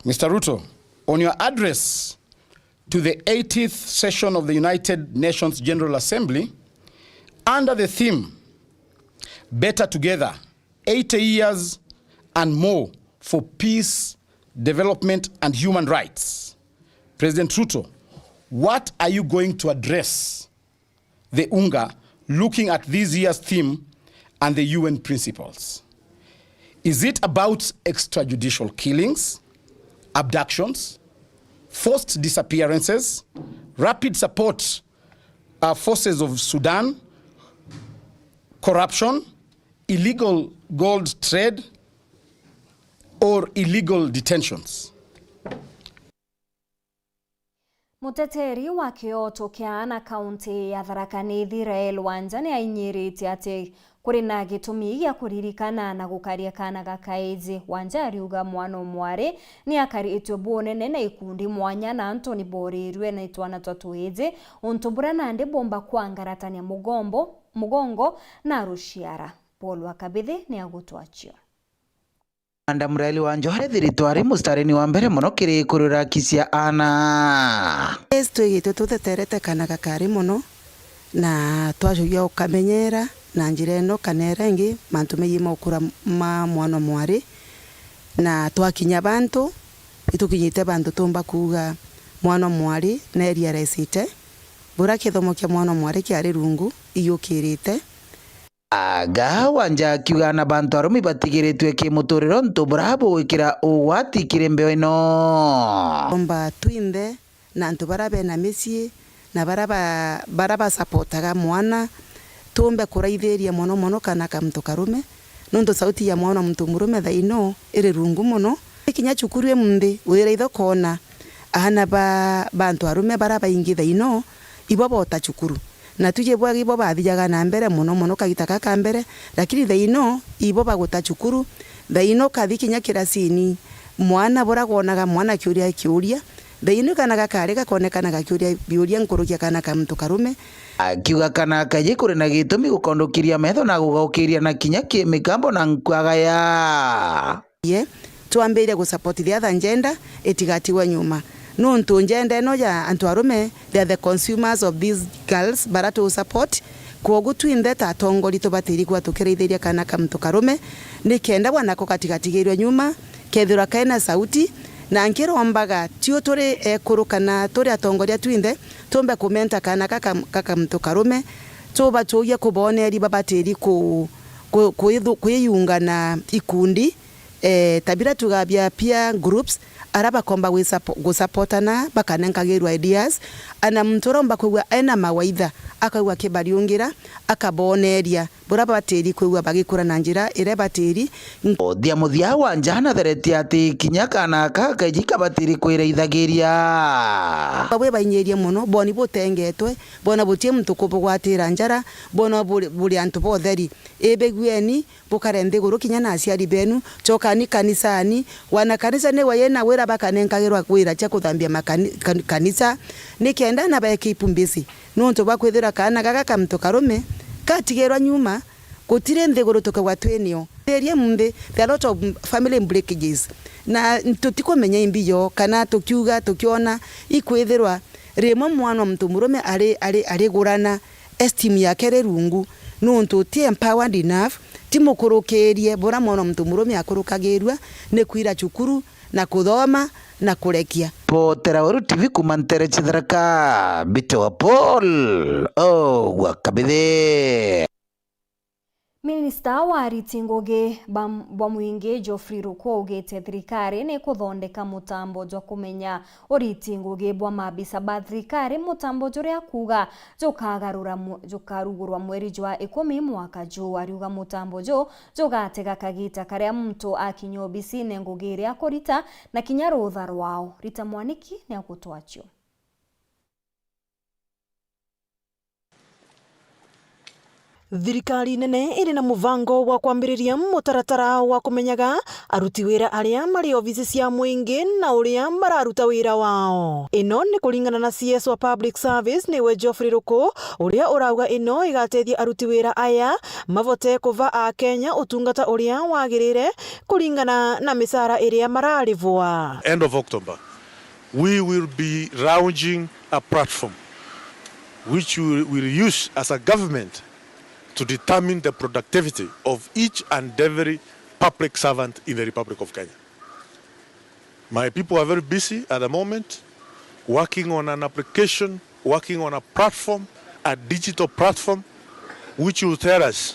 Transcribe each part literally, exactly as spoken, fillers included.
Mister Ruto, on your address to the eightieth session of the United Nations General Assembly, under the theme, "Better Together, eighty years and more for peace, development and human rights." President Ruto, what are you going to address the UNGA looking at this year's theme and the U N principles? Is it about extrajudicial killings, abductions, forced disappearances, rapid support, uh, forces of Sudan, corruption, illegal gold trade, or illegal detentions? Muteteri wa kioto kia aana kaunti ya Tharaka Nithi, Rael Wanja, ni ainyiritie ati kuri na gitumi gia kuririkana na gukaria kaana ga kaiji. Wanja ariuga mwana o mwari ni akaritwe bunene na ikundi mwanya, na antu ni borirue na itwana twa tuiji, untu buria nandi bumba kwangaratania mugombo, mugongo na ruciara. Paul wa Kabithi ni agutwachio. Madam Rael Wanja arethiritwe ari mustarini wa mbere mono kiri kurura haki cia aana. Yes, twigitwe tutheterete kana gakari mono, na twacokia ukamenyera na njira ino kana iria ingi mantu megie maukura ma mwana mwari, na twakinya bantu itukinyite bantu tumba kuuga mwana mwari neria resite, bura kithomo kia mwana mwari kiari rungu iyukirite. Aga Wanja akiuga na bantu arume ibatigiritwe kimuturire untu bura bugwikira ugwati kiri mbeo ino. Omba twinthe na antu bara bena micii na bara ba, bara basapotaga mwana, tumbe kuraithiria mono mono kana ka muntu karume, nontu sauti ya mwana muntu murume thaino iri rungu mono. Kinya cukuru imunthi wira itho kona aana ba, ba antu arume bara baingi thaino ibo bota cukuru. Na tuji bwagi bo bathiaga na mbere mono mono kagita gaka mbere, lakini thaino ibo baguta cukuru. Thaino kathi kinya kirasini, mwana bura gwonaga mwana akiuria kiuria, thaino kana gakari gakonekana gakiuria biuria nkuruki ya kana ka muntu karume. Akiuga kana kaiji kuri na gitumi gukondukiria metho na gugaukiria na kinya kimigambo na nkwagaya. Ye, twambirie gu support the other gender itigatigwe nyuma. Nontu gender ino ya antu arume, they are the consumers of these girls bara tu support. Kwogu twinthe ta atongori tubatiri kuba tukiraithiria kana ka muntu karume, nikenda bwana ko gatigatigiirwe nyuma, kethirwa kena sauti, na nkirombaga tio turi ekuru kana turi atongoria twinthe, tumbe kumenta kana kaka, kaka muntu karume, tuba tuugia kuboneria babatiri ku, ku, kwithu-, kwiyunga na ikundi, eh, ta bira tugaa bia peer groups, ara bakomba gwisapo-, gusapotana, bakanenkagirwa ideas, ana muntu uromba kwigua ena mawaitha, akaigua akibariungira, akaboneria bura batiri kwigua bagikura na njira iria batiri. Muthia muthia Wanja nathereti ati kinya kana aka kaiji kabatiri kwiraithagiria. Bwe bainyirie mono, boni butengetwe, bona butie muntu kubugwatira njara, bona buri, buri antu botheri. Ibigueni, bukare nthiguru kinya na aciari benu, cokani kanisani. Wana kanisa niwe yena wira bakanenkagirwa wira cia kuthambia makani-, kan-, kanisa, nikenda na baeke ipumbisi. Nontu bwa kwithira kaana gaka ka muntu karume katigirwa nyuma, gutiri nthiguru tukagwa twinio. Thiria munthi, there are a lot of family breakages. Na tutikumenya imbi yo, kana tukiuga, tukiona, ikwithirwa rimwe mwana wa muntu murume ari, ari, arigurana, esteem yake iri rungu, nontu ti empowered enough, ti mukurukirie bura mwana wa muntu murume akurukagirua ni kwira cukuru na kuthoma na kurekia. Potera Weru T V kuma Ntere Chitharaka, Mbite wa Paul, o gwa Kabithi. Minista wa ariti ngugi ba, bwa mwingi Geoffrey Ruku augite thirikari ni ikuthondeka mutambo jwa kumenya uriti ngugi bwa maabisa ba thirikari, mutambo juria akuuga jukagarura mwe-, jukarugurwa mweri jwa ikumi mwaka juu. Ariuga mutambo juu jugatega kagita karia muntu akinya obisine ngugi iria akurita na kinya rutha rwao. Rita Mwaniki ni agutwachio. Thirikari nene iri na mubango wa kwambiriria mutaratara wa kumenyaga aruti wira aria mari obici cia mwingi na uria mararuta wira wao. Ino ni kuringana na C S wa Public Service, niwe Geoffrey Ruku, uria urauga ino igatethia aruti wira aya mavote kuva Akenya utungata uria wagirire kuringana na micara iria mararivwa. End of October, we will be launching a platform which we will use as a government to determine the productivity of each and every public servant in the Republic of Kenya. My people are very busy at the moment working on an application, working on a platform, a digital platform, which will tell us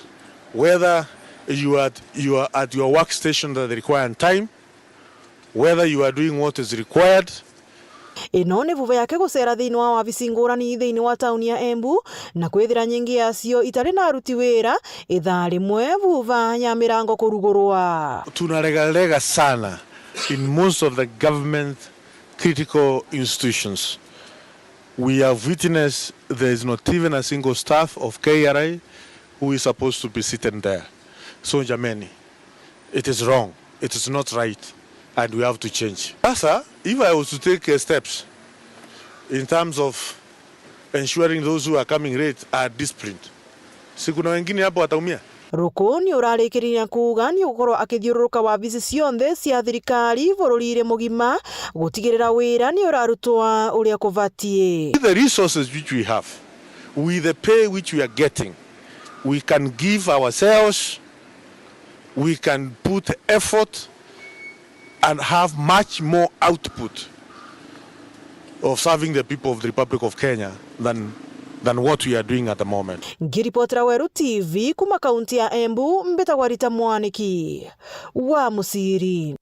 whether you are, you are at your workstation at the required time, whether you are doing what is required. Ino ni vuva yake gucera thiini wa wabici ngurani thiini wa tauni ya Embu, na kwithira nyingi yacio itari na aruti wira, ithaa rimwe vuva ya mirango kurugurwa. Tunaregarega sana in most of the government critical institutions. We have witnessed there is not even a single staff of K R I who is supposed to be sitting there. So jameni, it is wrong. It is not right, and we have to change. Sasa, if I was to take, uh, steps in terms of ensuring those who are coming late are disciplined, si kuna wengine hapo wataumia? Ruku ni urarikiriria kuuga ni ugukorwa akithiururuka wabici cionthe cia thirikari bururi-iri mugima gutigirira wira ni urarutwa uria kubatie. With the resources which we have, with the pay which we are getting, we can give ourselves, we can put effort and have much more output of serving the people of the Republic of Kenya than, than what we are doing at the moment. Ngiripotera Weru T V kuma kaunti ya Embu, mbitagwa Rita Mwaniki wa Musiri.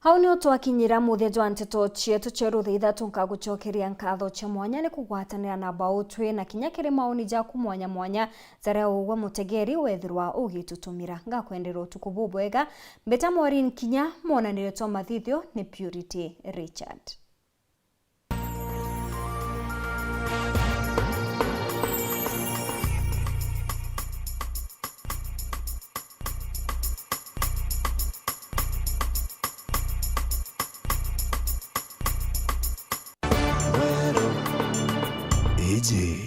Au nio twakinyira muthia jwa nteto cietu cia ruthaitha. Tunkagucokeria nkatho cia mwanya ni kugwatanira na bau twi na kinya kiri maoni jaku mwanya mwanya jaria ugwe mutegeri wethirwa ugitutumira. Ngakwendera utuku bubwega. Mbeta Maureen Kinya, mwonanire twa mathithio ni Purity Richard. Iji